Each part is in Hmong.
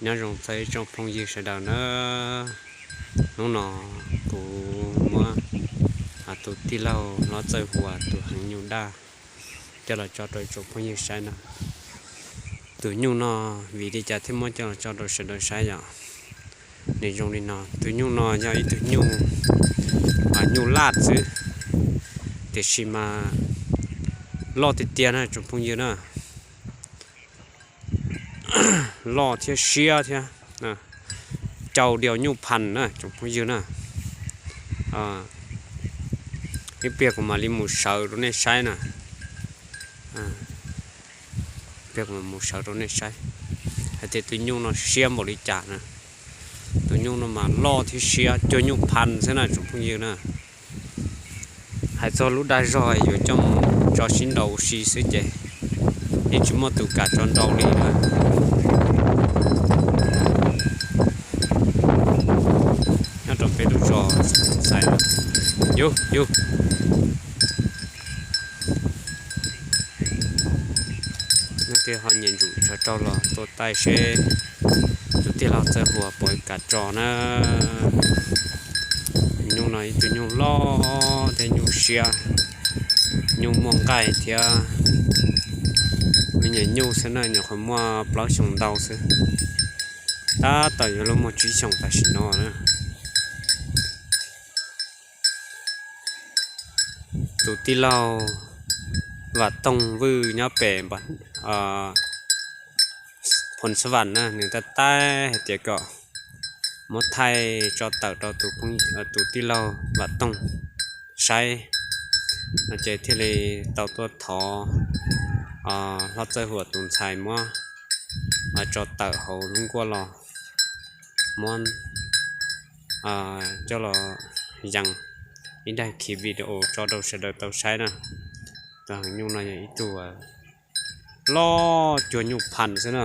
Nyob zoo txog ib tsoom phooj ywg sawv daws na. Hnub no kuv muab tus tij laug hlob Txawj Huas tus heev nyuj daj coj los tso rau ib tsoom phooj ywg saib no. Tus nyuj no vim li cas thiaj muab coj los tso rau sawv daws saib yom? Nws zoo li no, tus nyuj no yog ib tug nyuj, nyuj laj xwb, tiam sis mas loj tiag tiag na tsoom phooj ywg na. Loj thiab siab thiab. Cau diaus nyuj phan na tsoom phooj ywg na. Ib pliag kuv mam li mus sawv rau nej saib na. Ib pliag kuv mam mus sawv rau nej saib hais tias tus nyuj no siab npaum li cas na. Tus nyuj no mas loj thiab siab cuag nyuj phan xwb na tsoom phooj ywg na. Hais txog lub dag zog yuav coj mus tso sib nraus ua si xwb ces yeej tsis muaj tus kam tso nraus li na. Nyob rau peb lub zos Xais, yus yus, leej twg ho nyiam ntsum tsov rog los tuaj taij seb tus tij laug Txawj Huas puas kam tso na. Nyuj no ib tug nyuj loj thiab nyuj siab, nyuj muaj nqaij thiab. Me nyuam nyuj xwb na, nyuam qhuav muaj plaub xyoos ntau xwb, tab tom yuav luag muaj tsib xyoos tam sim no na. Tus tij laug Vam Toog Vwj nyob pem Phoos Xab Vam na, nws tab taij hais tias kom muab thaij tso tawm rau tus tij laug Vam Toog saib no ces thiaj li tau tuaj thov hlob Txawj Huas tus ntxhais muab tso tawm hauv lub nkuaj los muab coj los yees ib daim khiv video tso rau sawv daws tau saib na. Tus heev nyuj no yog ib tug loj cuag nyuj phan xwb na.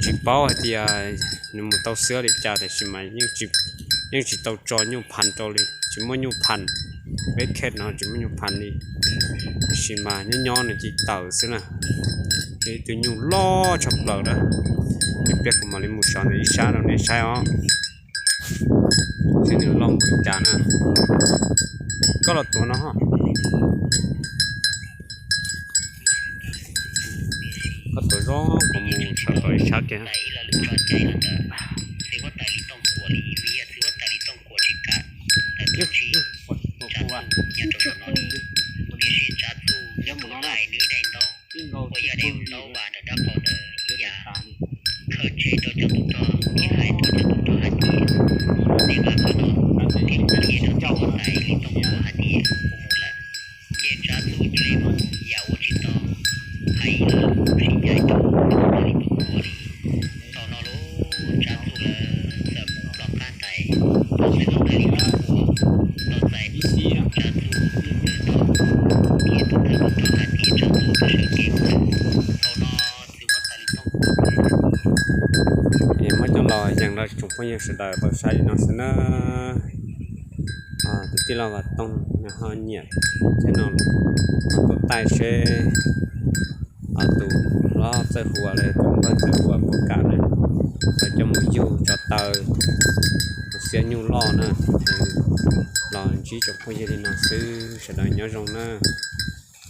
Tsis paub hais tias nws mus tau xwab li cas tiam sis mas yeej tsis tau tso nyuj phan rau li, tsis muaj nyuj phan. Peb khet no tsis muaj nyuj phan li, tiam sis mas nyob nyob nws cia li tawm xwb na. Ib tug nyuj loj tshaj plaws na. Ib pliag kuv mam li mus sawv ntawm ib sab rau nej saib os, seb nws loj npaum li cas na. Koj los tuav no, koj tuav zoo, kuv mus sawv rau ib sab kiag. Ces tsav txuj cia li mus yam ua tsis tau, hais ib lo lus tsis ncaim rau li tub tuaj li. Thaum no lub tsav txuj lawv txawm mus plob qab tais, tau txais li tub ua, tau txais tsav txuj tus twg tau, thiab tus thawj tus rog hais tias tsav txuj twb sawv kev mus lawm. Thaum no txwv huab tais li tub es muab coj los yees rau tsoom phooj ywg sawv daws tau saib li no xwb na. Tus tij laug Vam Toog nws ho nyiam thiab no, ho tuaj taij seb tus hlob Txawj Huas los tus npawg Txawj Huas puas kam na, los coj mus yug tso taw, tus xiab nyuj loj na. Los ntsib tsoom phooj ywg li no xwb, sawv daws nyob zoo na.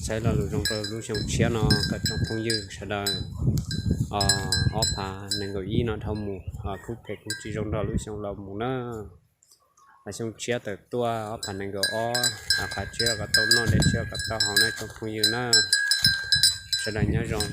Saib lo lus zoo rau lub xyoo tshiab no kom tsoom phooj ywg sawv daws ob phav nees nkaum ib no dhau mus, kuj phem kuj tsis zoo nrog lub xyoo los mus na. Xyoo tshiab tawm tuaj ob phav nees nkaum ob, qhov tshiab kom tau noj, dej tshiab kom tau haus na tsoom phooj ywg na. Sawv daws nyob zoo.